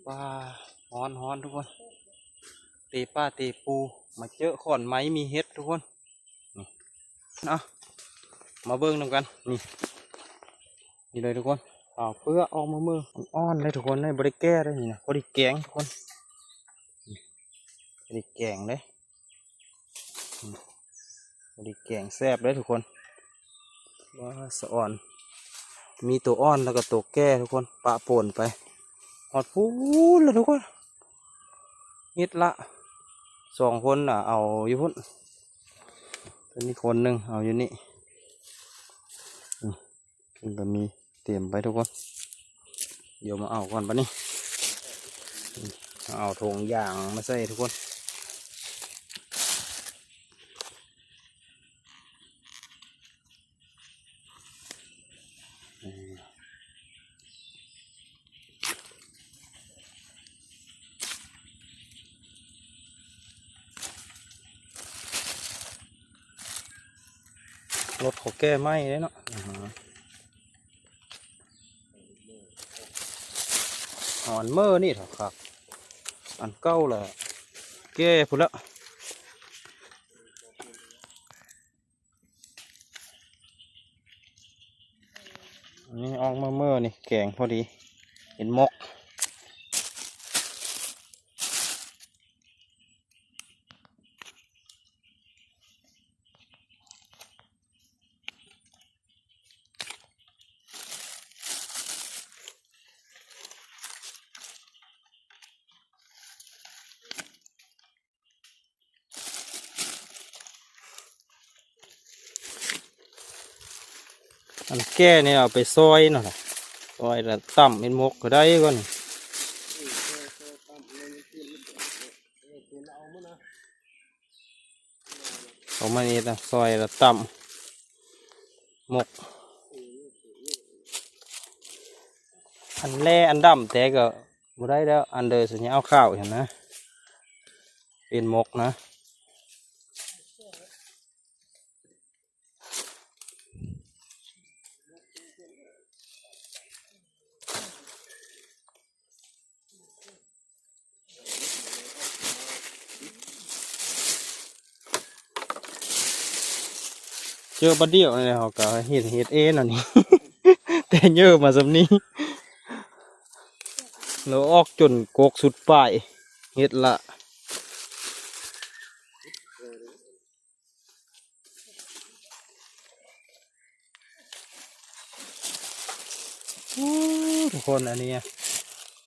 ປາ ຮ້ອນໆ ທຸກຄົນ ເຕະປາເຕະປູ ມາເຈີຂອນໄມ້ມີເຫັດທຸກຄົນ ນີ້ ເອົາ ມາເບິ່ງນຳກັນ ນີ້ ນີ້ເລີຍທຸກຄົນ ເອົາເປືອອອກເມີໆ ອ່ອນໆ ເລີຍທຸກຄົນເອີຍ ບໍ່ໄດ້ແກ່ເລີຍນີ້ນະ ພໍດີແກງທຸກຄົນ ນີ້ ພໍດີແກງເລີຍ ອືມ ພໍດີແກງແຊບເດ້ທຸກຄົນ ວ້າ ສະອອນ ມີໂຕອ່ອນແລ້ວກໍໂຕແກ່ທຸກຄົນ ປະປົນໄປ ຮອດພຸ້ນແລ້ວທຸກຄົນ ເຮັດລະ ສອງຄົນນະເອົາຢູ່ພຸ້ນ ຕົວນີ້ຄົນໜຶ່ງເອົາຢູ່ນີ້ ອືມ ເພິ່ນກໍມີເຕັມໄປທຸກຄົນ ດຽວມາເອົາກ່ອນບາດນີ້ ເອົາຖົງຢາງມາໃສ່ທຸກຄົນ ລົດເຂົາແກ່ໃໝ່ເດ້ເນາະ ເອົາອັນເມີນີ້ເຖາະຄັກ ອັນເກົ່າລະແກ່ພຸ້ນລະ ນີ້ອອກເມີໆ ນີ້ແກງພໍດີ ເປັນໝົກ. ອັນແກ່ນີ້ເອົາໄປຊອຍເນາະ ຊອຍລະຕຳເປັນໝົກກໍໄດ້ກ່ອນ ເອົາມານີ້ນະ ຊອຍລະຕຳໝົກ ອັນແລ່ອັນດຳແທ້ກໍ ບໍ່ໄດ້ແລ້ວ ອັນເດີສັນຍາວຂາວຫັ້ນນະ ເປັນໝົກນະ ເຈີບາດດຽວນີ້ແຫຼະ ເຮົາກໍເຮັດ ເຮັດເອງອັນນີ້ ແຕ່ເຍີມາສ່ຳນີ້ ແລ້ວອອກຈົນກົກສຸດປາຍ ເຮັດລະ ໂອ້ ທຸກຄົນ ອັນນີ້